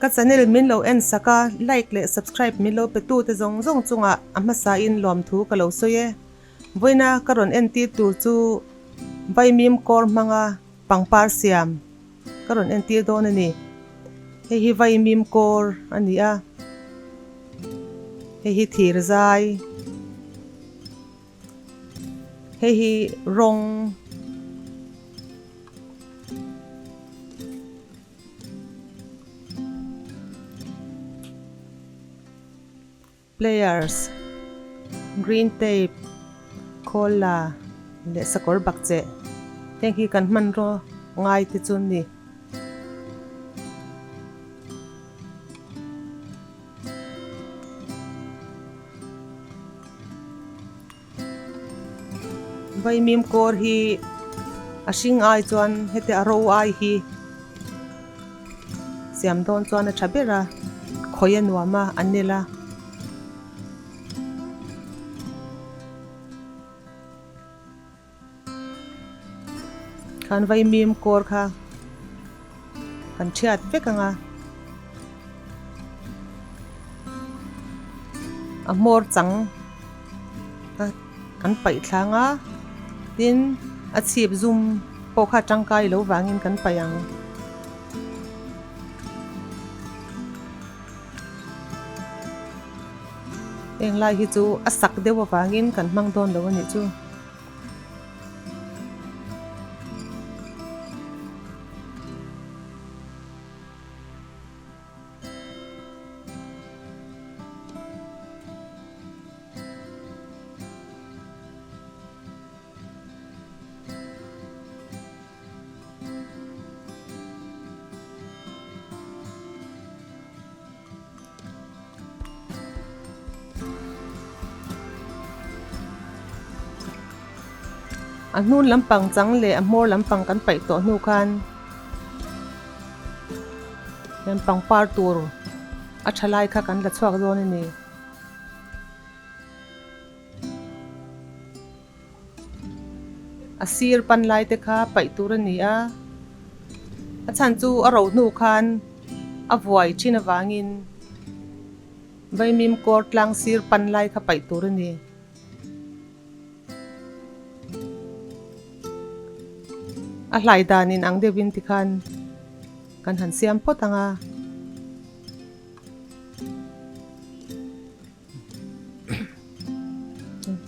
Ka channel min lo en sak a, like leh subscribe min lo pe tu te zawng zawng chungah a hmasa in lawmthu ka lo sawi e. Vawiina ka rawn entir tur chu Vaimim kawr hmanga pangpar siam ka rawn entir dawn a ni. Hei hi Vaimim kawr a ni a, hei hi thir zai. Hei hi rawng Players green tape khawl la leh sakawr bak che heng hi kan hmanraw ngai te chu ni. Vaimim kawr hi a hring ai chuan heti a ro ai hi siam dawn chuan a tha ber a, khawi a nuam a, a nel a. Khan vaimim kawr kha kan thiat vek ang a, a hmawr chang kha kan paih thlang a, tin a chhip zum pawh kha tangkai lo vangin kan paih ang. Heng lai hi chu a sak deuh avangin kan hmang dawn lo a nih chu. A hnun lampang chang leh a hmawr lampang kan paih tawh hnu khan hian pangpar tur a tha lai kha kan la chhuak dawn a ni. A sir pan lai te kha paih tur a ni a, a chhan chu a ro hnu khan a vuai thin avangin Vaimim kawr tlang sir pan lai kha paih tur a ni. A hlai dan in ang deuhin tikhan kan han siam phawt ang a.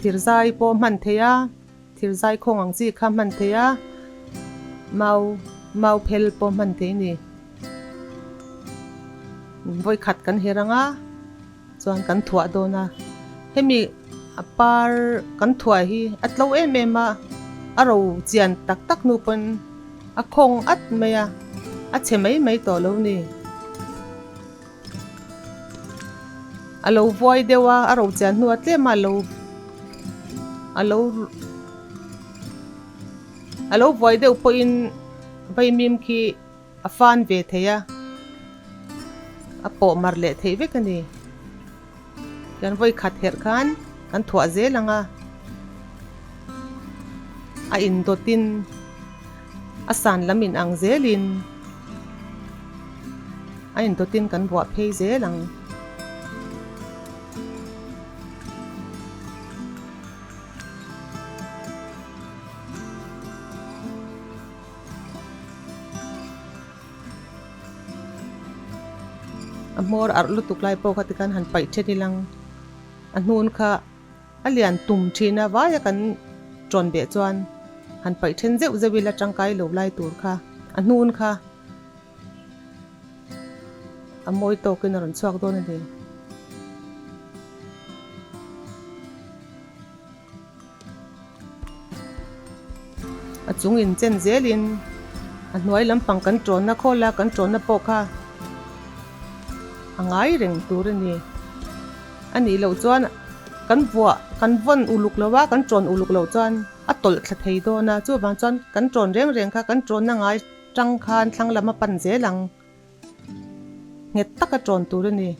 Thirzai pawh hman thei a, thirzai khawng ang chi kha hman thei a, mau mau phel pawh hman thei a ni. Vawikhat kan her ang a, chuan kan thuah dawn a, hemi a par kan thuah hi a tlo em em a, a ro chian tak tak hnu pawn a khawng at mai a, a chhe mai mai tawh lo ni. A lo vuai deuh a, a ro chian hnuah tlem a lo a lo a lo vuai deuh pawhin vaimim khi a fan ve thei a, a pawh mar leh theih vek a ni. Kan vawi khat herh khan kan thuah zel ang a, a indawtin a san lam in ang zelin a indawtin kan buah phei zel ang. A hmawr arh lutuk lai pawh kha tikhan han paih then ilang a hnun kha a lian tum thin a vaia kan tawn beh chuan han paih then zeuh zeuh ila tangkai lo lai tur kha a hnun kha a mawi tawkin a rawn chhuak dawn a ni. A chung in chen zelin a hnuai lampang kan tawnna khawl a kan tawnna pawh kha a ngai reng tur a ni. A nih loh chuan kan vuah kan vawn uluk lo a kan tawn uluk loh chuan a tawlh thla thei dawn a chuvang chuan kan tawn reng reng kha kan tawnna ngai tang khan thlang lam a pan zel ang nghet taka tawn tur a ni.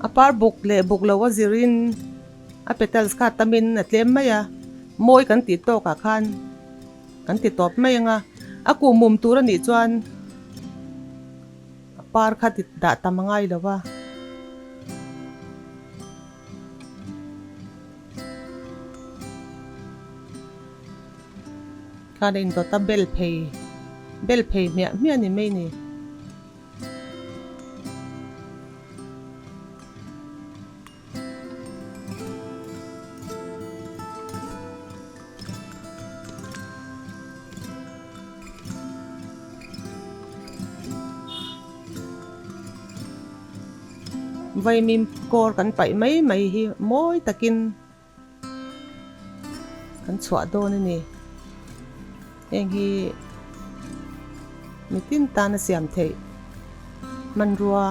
A par buk leh buk lo a zirin a petals kha tamin a tlem mai a, mawi kan tih tawkah khan kan ti tawp mai ang a, a kuhmum tur a nih chuan a par kha ti dah tam a ngai lo va. Khan a indawt a bel phei bel phei hmiah hmiah a ni mai ni. Vaimim kawr kan paih mai mai hi mawi takin kan chhuah dawn a ni. Heng hi mitin tana siam theih hmanrua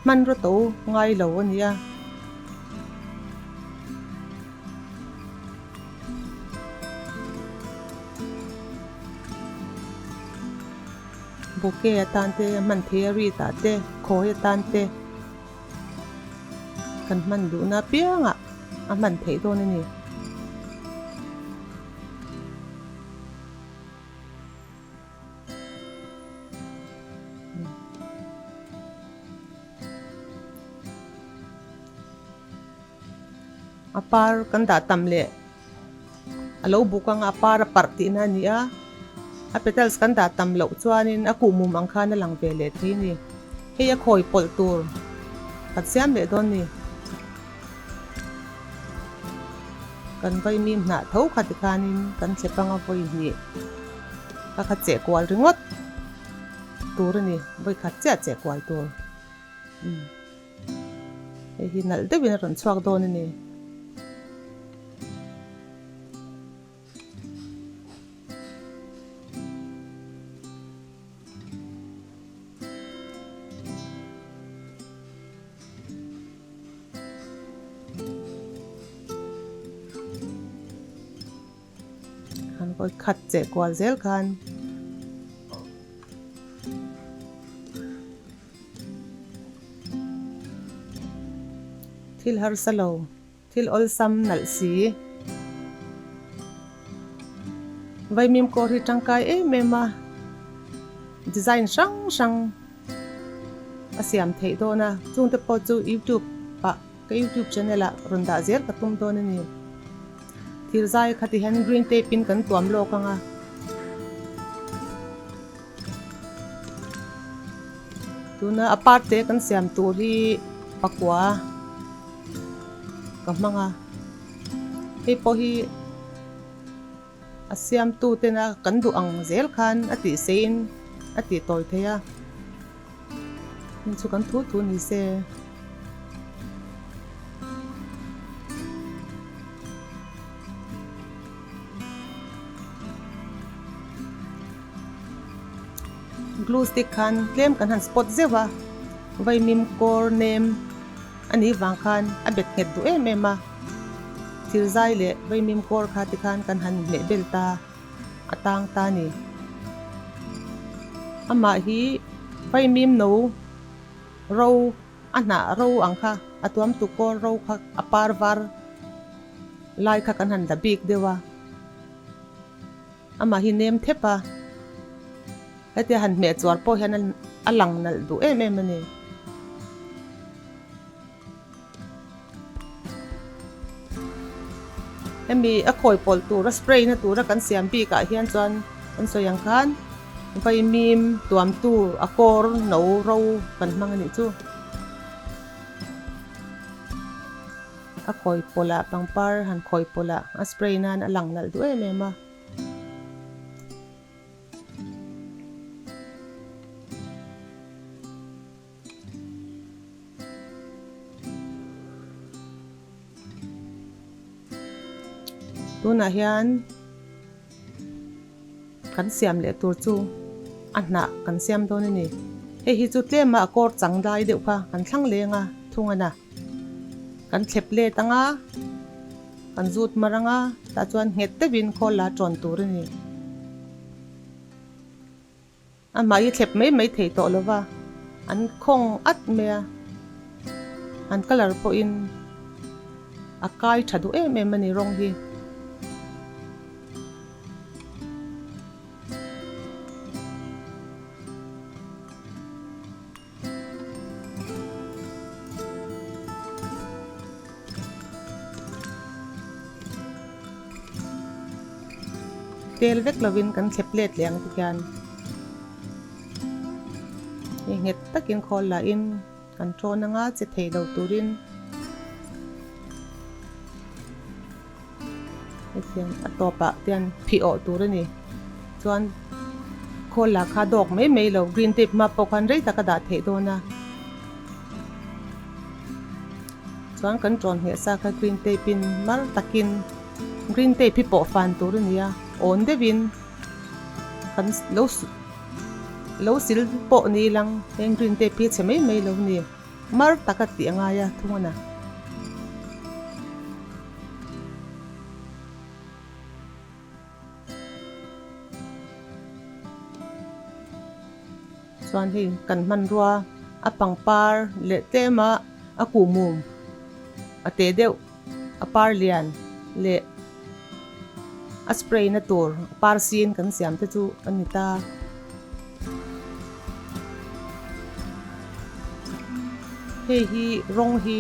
hmanrua to ngai lo a ni a. Bouquet atan te a hman thei a wreath ah te khawi atan te. Kan hman duhna apiangah a hman theih dawn a ni. A par kan dah tam leh a lo buk anga a par a parh tihna a ni a, a petals kan dah tam loh chuanin a kuhmum ang khan a lang ve leh thei a ni. Hei a khawi pawlh tur kan siam leh dawn ni. Kan vaimim hnah tho kha tikhanin kan thlep anga vawi hnih kha kha cheh kual ringawt tur a ni, vawi khat chiah cheh kual tur. Hei hi nalh deuhin a rawn chhuak dawn a ni. An vawi khat cheh kual zel khan. Thil harsa lo, thil awlsam nalh si. Vaimim kawr hi tangkai em em a, design hrang hrang a siam theih dawn a, chungte pawh chu youtube ah ka youtube channel ah rawn dah zel ka tum dawn a ni. Thil zai kha ti hian green tape in kan tuam lawk ang a. Tuna a part te kan siam tur hi pakua ka hmang a, hei pawh hi a siamtu tena kan duh ang zel khan a tih seiin a tih tawi thei a, heng chu kan thu thu ni se. Glue stick khan tlem kan han spot zeuh a, vaimim kawr nem a nih vang khan a bet nghet duh em em a, thil zai leh vaimim kawr kha ti khan kan han hmeh bel ta a tang ta a ni. Amah hi vaimim no ro a hnah ro ang kha a tuam tu kawr ro kha a par var lai kha kan han la bik deuh a. Amah hi nem thep a, hetia han hmeh chuar pawh hian a lang nalh duh em em a ni. Hemi a khawi pawlh tura spray na tura kan siam bik ah hian chuan kan sawi ang khan vaimim tuamtu a kawr no ro kan hmang a nih chu. A khawi pawlh ah pangpar han khawi pawlh ah a spray nan a lang nalh duh em em a. Tunah hian kan siam leh tur chu a hnah kan siam dawn a ni. Hei hi chu tlema a kawr chang dai deuh kha kan thlang leng a thung a na. Kan thlep let ang a, kan zut mar ang a, tah chuan nghet deuhin khawl la tawn tur a ni. Amah hi thlep mai mai thei tawh lo va, an khawng at mai a. An colour pawhin a kai tha duh em em a ni rawng hi. Tel vek lovin kan thlep let leh ang tikhian hei nghet takin khawl lahin kan tawn anga che thei lo turin hetiang a tawpah hian phih awh tur a ni chuan khawl lah kha dawk mai mai lo green tape hma pawh khan rei tak a dah theih dawn a chuan kan tawn ngheh sa kha green tape in mar takin green tape hi pawh fan tur a ni a awn deuhin kan lo lo sil pawh ni lang heng green tape hi a chhe mai mai lo a ni. Mar taka tih a ngai a thung a na. Chuan hei kan hmanrua a pangpar leh tlem a a kuhmum a teh deuh a par lian leh a spray na tur par sin kan siam te chu a ni ta. Hei hi rawng hi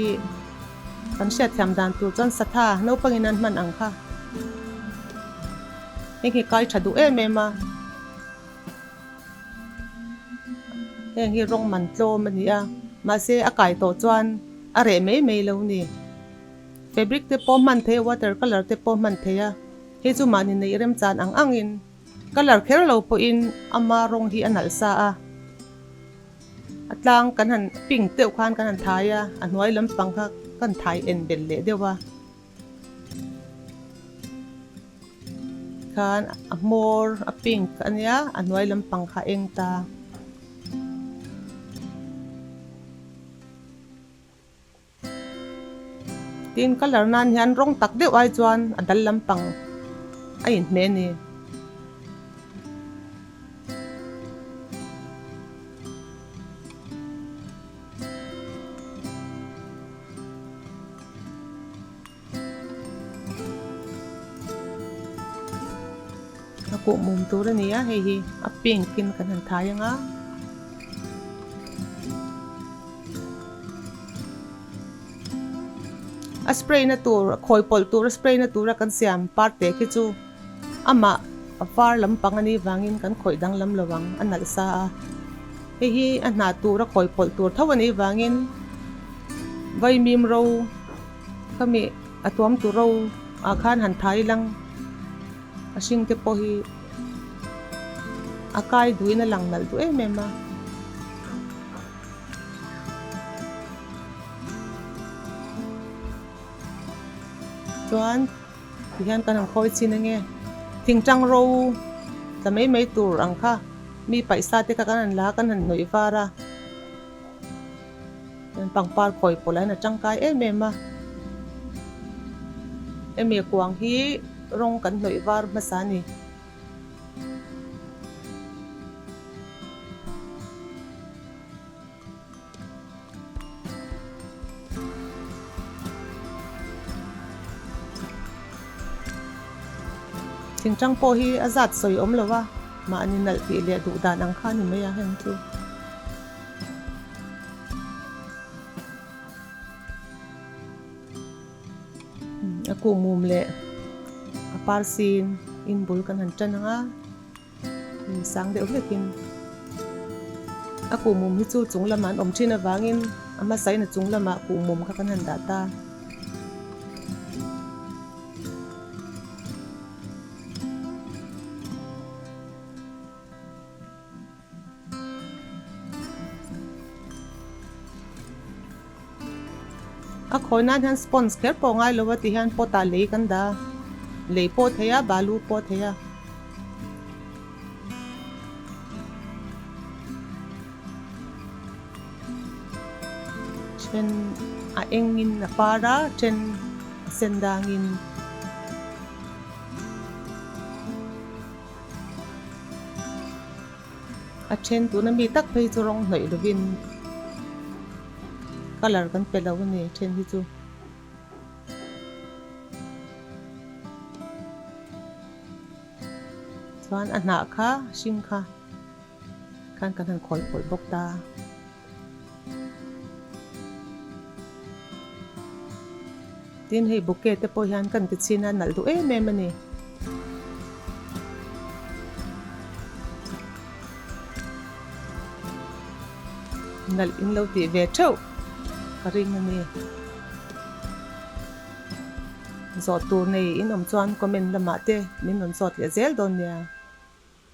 kan hriatthiam dan tur chuan satha naupangin an hman ang kha. Heng hi kai tha duh em em a. Heng hi rawng man tlawm a ni a, mahse a kai tawh chuan a reh mai mai lo ni. Fabric te pawh hman thei a, water colour te pawh hman thei a, hei chu mahni neih remchan ang angin colour kher lo pawhin ama rawng hi a nalh sa a. A tlang kan han pink deuh khan kan han thai a, a hnuai lampang kha kan thai en belh leh deuh a. Khan a hmawr a pink a nia a hnuai lampang kha a eng ta. Tin colour nan hian rawng tak deuh ai chuan a dal lampang a inhmeh a ni. A kuh mum tur a ni a hei hi a pink in kan han thai ang a. A spray na tur khawi pawlh tur a spray na tura kan siam parte khi chu amah a var lampang a nih vangin kan khawih danglam lo ang a nalh sa a. Hei hi a hnah tura khawi pawlh tur tho a nih vangin vaimim ro khami a tuam tur ro ah khan han thai lang a hring te pawh hi a kai duhin a lang nalh duh em em a. Chuan tihian kan han khawi chin ange thingtang ro tla mai mai tur ang kha mi paihsa te kha kan han la a kan han hnawih var a pangpar khawi pawlh ah hian a tangkai em em a hemi kuang hi rawng kan hnawih var hmasa a ni. Thingtang pawh hi a zat sawi awm lo a, mahni nalh tih leh duh dan ang kha a ni mai a heng chu. A kuhmum leh a par sin in bul kan han tan ang a. Sang deuh hlekin a kuhmum hi chu chung lamah an awm thin avangin a hmasain a chung lamah kuhmum kha kan han dah ta. A khawi nan hian sponge kher pawh ngai lo a ti hian pot ah lei kan dah a, lei pawh thei a balu pawh thei a. Then a eng in a par a then a sen dang in. A then tuna mi tak phei chu rawng hnawih lovin. Colour kan pe lo a ni then hi chu. Chuan a hnah kha hring kha khan kan han khawi pawlh bawk ta. Tin hei bouquet te pawh hian kan ti chhin a nalh duh em em a ni. Nalh in lo tih ve theuh ka ring a ni. Zawh tur nei in awm chuan comment lamah te min rawn zawt leh zel dawn nia.